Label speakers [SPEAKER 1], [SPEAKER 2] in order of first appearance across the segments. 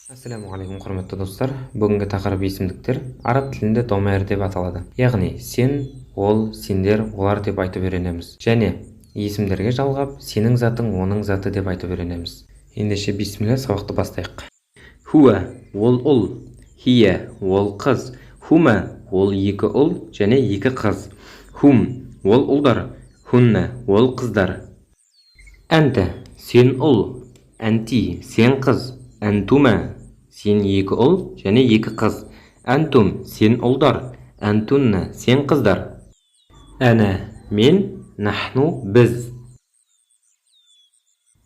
[SPEAKER 1] Ассалаумағалейкум, құрметті достар. Бүгінгі тақырып есімдіктер. Араб тілінде домайр деп аталады. Яғни сен, ол, сендер, олар деп айтып үйренеміз. Және есімдерге жалғап, сенің затың, оның заты деп айтып үйренеміз. Ендеше бисмилля, сабақты бастайық. Хуа ол ұл, хия ол қыз, хума ол екі ұл және екі қыз, хум ол ұлдар, хунна ол қыздар. Әнті сен ұл, әнти сен қыз, әнтума сен екі ұл және екі қыз, әнтум сен ұлдар, әнтунна сен қыздар. Әнә мен, нахну біз.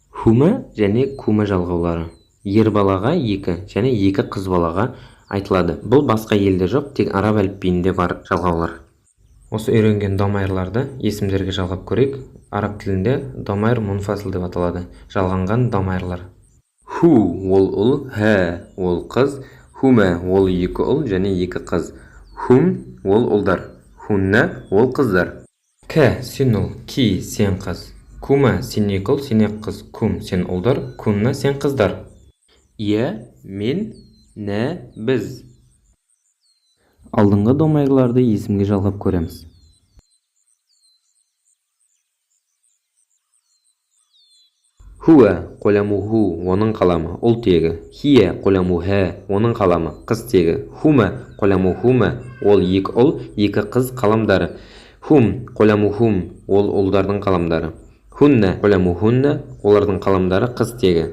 [SPEAKER 1] Хума және кума жалғаулары ер балаға екі және екі қыз балаға айтылады. Бұл басқа елде жоқ, тек араб әліпбиінде бар жалғаулар. Осы үйренген домайрларды есімдерге жалғап көрейік. Араб тілінде домайр мунфасыл деп аталады. Жалғанған домайрлар. Ху ол ұл, хә ол қыз, хума ол екі ұл және екі қыз, хум ол ұлдар, хунна ол қыздар. Кә сен ұл, ки сен қыз, кума сен екі ұл, сен екі қыз, кум сен ұлдар, кунна сен қыздар. Иә мен, нә біз. Алдыңғы домайрларды есімге жалғап көреміз. Хуа қоламуху оның қаламы, ұл тегі. Хия қоламуха оның қаламы, қыз тегі. Хума қоламухума ол екі ұл, екі қыз қаламдары. Хум қоламухум ол ұлдардың қаламдары. Хунна қоламухунна олардың қаламдары, қыз тегі.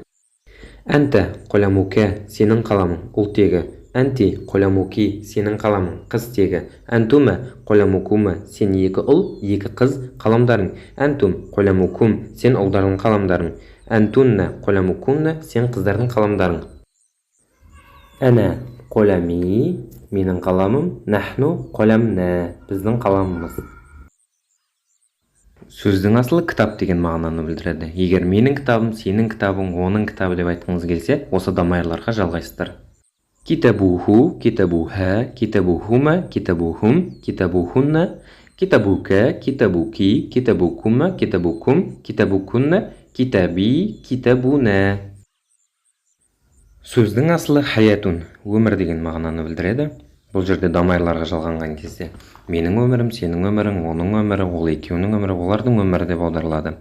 [SPEAKER 1] Әнта қоламука сенің қаламың, ұл тегі. Әнти қоламуки сенің қаламың, қыз тегі. Әнтума қоламукума сен екі ұл, екі қыз қаламдарың. Әнтум қоламукум сен ұлдардың қаламдарың. Әнтунна қоламукунна сен қыздардың қаламдарың. Әнә қолами менің қаламым, нахну қоламна біздің қаламымыз. Сөздің асылы кітап деген мағынаны білдіреді. Егер менің кітабым, сенің кітабың, оның кітабы деп айтқыңыз келсе, осы домайрларға жалғайсыздар. Китабуху, китабуха, китабухума, китабухум, китабухунна, китабука, китабуки, китабукума, китабукум, китабукунна, китаби, китабуна. Сөздің асылы хаятун, өмір деген мағынаны білдіреді. Бұл жерде домайрларға жалғанған кезде менің өмірім, сенің өмірің, оның өмірі, ол екеуінің өмірі, олардың өмірі деп аударылады.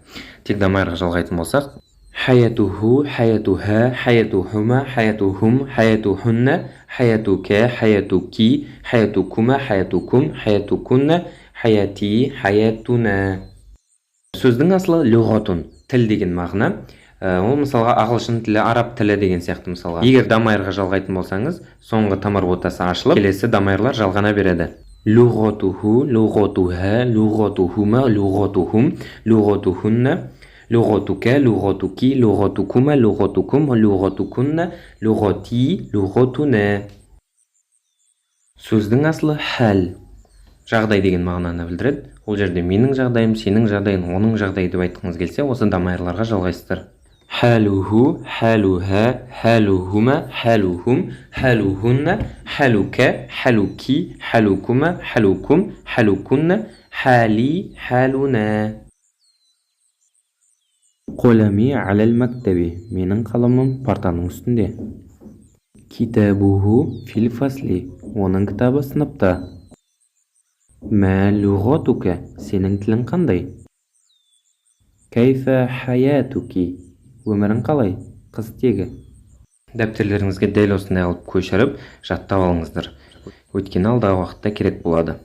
[SPEAKER 1] Тек домайрға жалғайтын болсақ, хаятуху, хаятуха, хаятухума, хаятухум, хаятухунна, хаятука, хаятуки, хаятукума, хаятукум, хаятукунна, хаяти, хаятуна. Сөздің асылы лүғатун, тіл деген мағына. Ол мысалға ағылшын тілі, араб тілі деген сияқты мысалға. Егер домайрға жалғайтын болсаңыз, соңғы тамыр ботасы ашылып, келесі домайрлар жалғана береді. Лүғатуху, лүғатуха, лүғатухума, лүғатухум, лүғатухунна, лүғатука, лүғатуки, лүғатукума, лүғатукум, лүғатукунна, лүғати, лүғатуна. Сөздің асылы хәл, жағдай деген мағынаны білдіреді. Ол жерде менің жағдайым, сенің жағдайың, оның жағдайы деп айтқыңыз келсе, осы домайрларға жалғайсыздар. Халуху, халуха, халухума, халухум, халухунна, халука, халуки, халукума, халукум, халукунна, хали, халуна. Қолами алал мактаби, менің қаламым партаның үстінде. Китабуху фил фасли, оның кітабы сыныпта. Мә лүғатука, сенің тілің қандай? Кайфа хаятуки, өмірің қалай? Қыз тегі. Дәптерлеріңізге дәл осындай алып көшіріп, жаттап алыңыздар. Өйткені алдағы уақытта керек болады.